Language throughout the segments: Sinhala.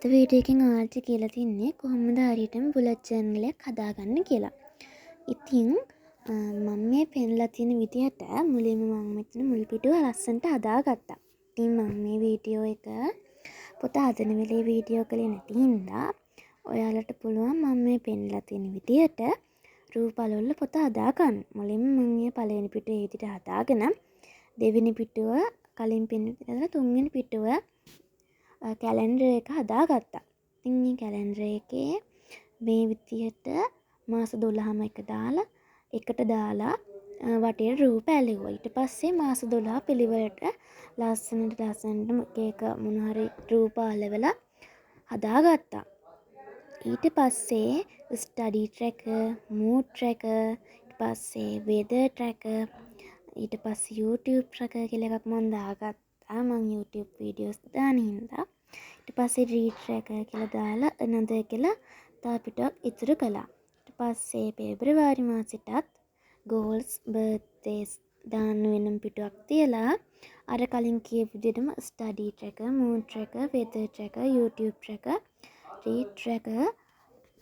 ගත වීඩියෝ එකෙන් ඔයාලට කියලා තින්නේ කොහොමද හරියටම බුලට් ජර්නල් එකක් හදාගන්න කියලා. ඉතින් මම මේ පෙන්නලා තියෙන විදිහට මුලින්ම මම මෙතන මුල් පිටුව ලස්සනට හදාගත්තා. ඉතින් මම මේ වීඩියෝ එක පොත හදන වෙලේ වීඩියෝ කළේ නැති හින්දා ඔයාලට පුළුවන් මම මේ පෙන්නලා තියෙන විදිහට රූප අලවලා පොත හදාගන්න. මුලින්ම මම මේ පළවෙනි පිටුව ඒ විදිහට හදාගෙන, දෙවෙනි පිටුව කලින් පෙන්නුව විදිහට, තුන්වෙනි පිටුව කැලෙන්ඩර් එක හදාගත්තා. ඉතින් මේ කැලෙන්ඩර් එකේ මේ විදිහට මාස 12ම එක දාලා, එකට දාලා වටේට රූප ඇලෙව්වා. ඊට පස්සේ මාස 12 පිළිවෙලට ලස්සනට ලස්සනට එක එක මොන හරි රූප අලවලා හදාගත්තා. ඊට පස්සේ ස්ටඩි ට්‍රැකර්, මූඩ් ට්‍රැකර්, ඊට පස්සේ වෙදර් ට්‍රැකර්, ඊට පස්සේ YouTube tracker කියලා එකක් මං දාගත්තා. මං YouTube videos දාන හින්දා. ඊට පස්සේ රීඩ් ට්‍රැකර් කියලා දාලා අනදර් කියලා තව පිටුවක් ඉතුරු කළා. ඊට පස්සේ පෙබරවාරි මාසෙටත් ගෝල්ස්, බර්ත්ඩේස් දාන්න වෙනම පිටුවක් තියලා, අර කලින් කියපු විදිහටම study tracker, mood tracker, weather tracker, YouTube tracker, read tracker,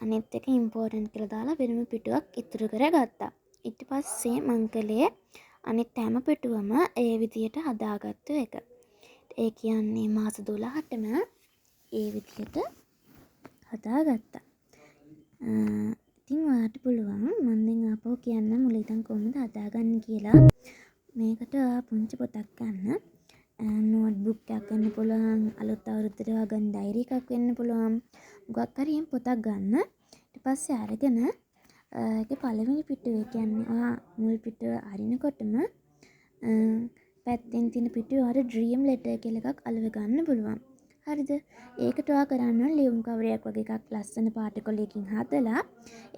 අනිත් එක ඉම්පෝටන්ට් කියලා දාලා වෙනම පිටුවක් ඉතුරු කරගත්තා. ඊට පස්සේ මං කළේ අනිත් හැම පිටුවම ඒ විදිහට හදාගත්තු එක. ඒ කියන්නේ මාස 12ටම ඒ විදිහට හදාගත්තා. ඉතින් ඔයාට පුළුවන්, මං දැන් ආපහු කියන්නම් මුල ඉඳන් කොහොමද හදාගන්නේ කියලා. මේකට ඔයා පුංචි පොතක් ගන්න. නෝට් බුක් එකක් වෙන්න පුළුවන්. අලුත් අවුරුද්දට ඔයා ගන්න ඩයරි එකක් වෙන්න පුළුවන්. මොකක් හරි එහෙම පොතක් ගන්න. ඊට පස්සේ අරගෙන ඒකේ පළවෙනි පිටුව, ඒ කියන්නේ ඔයා මුල් පිටුව අරිනකොටම පැත්තෙන් තියෙන පිටුවේ ඔයාට ඩ්‍රීම් ලෙටර් කියලා එකක් අලව ගන්න පුළුවන්. හරිද? ඒකට ඔයා කරන්න ඕනේ ලියුම් කවරයක් වගේ එකක් ලස්සන පාට කොලයකින් හදලා,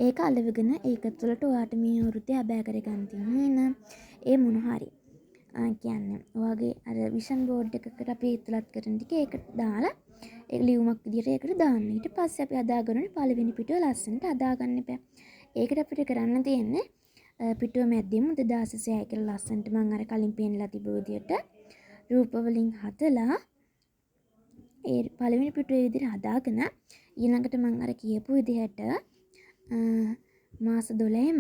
ඒක අලවගෙන, ඒක තුළට ඔයාට මේ අවුරුද්දේ හැබෑ කරගන්න තියෙන හීන, ඒ මොන හරි කියන්නේ ඔයාගේ අර විෂන් බෝඩ් එකකට අපි ඇතුළත් කරන ටික ඒකට දාලා, ඒ ලියුමක් විදියට ඒකට දාන්න. ඊට පස්සේ අපි හදාගන්න ඕනේ පළවෙනි පිටුව ලස්සනට හදාගන්න එපා. ඒකට අපිට කරන්න තියෙන්නේ පිටුව මැද්දෙම 2026 කියලා ලස්සනට මං අර කලින් පෙන්නලා තිබ්බ විදියට රූප වලින් හදලා, ඒ පළවෙනි පිටුව ඒ විදිහට හදාගෙන, ඊළඟට මං අර කියපු විදිහට මාස 12ම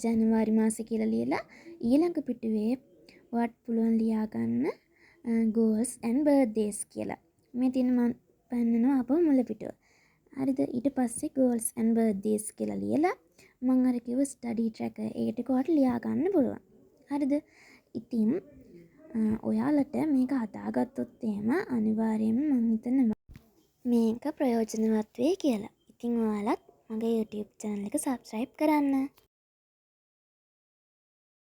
ජනවාරි මාසෙ කියලා ලියලා, ඊළඟ පිටුවේ ඔයාට පුළුවන් ලියාගන්න ගෝල්ස් ඇන්ඩ් බර්ත්ඩේස් කියලා. මේ තියෙන මං පෙන්නනවා ආපහු මුල පිටුව. හරිද? ඊට පස්සේ ගෝල්ස් ඇන්ඩ් බර්ත්ඩේස් කියලා ලියලා, මං අර කිව්ව ස්ටඩි ට්‍රැකර් ඒ ටික ඔයාට ලියා ගන්න පුළුවන්. හරිද? ඉතින් ඔයාලට මේක හදාගත්තොත් එහෙම අනිවාර්යයෙන්ම මං හිතනවා මේක ප්‍රයෝජනවත් වෙයි කියලා. ඉතින් ඔයාලත් මගේ YouTube channel එක සබ්ස්ක්‍රයිබ් කරන්න.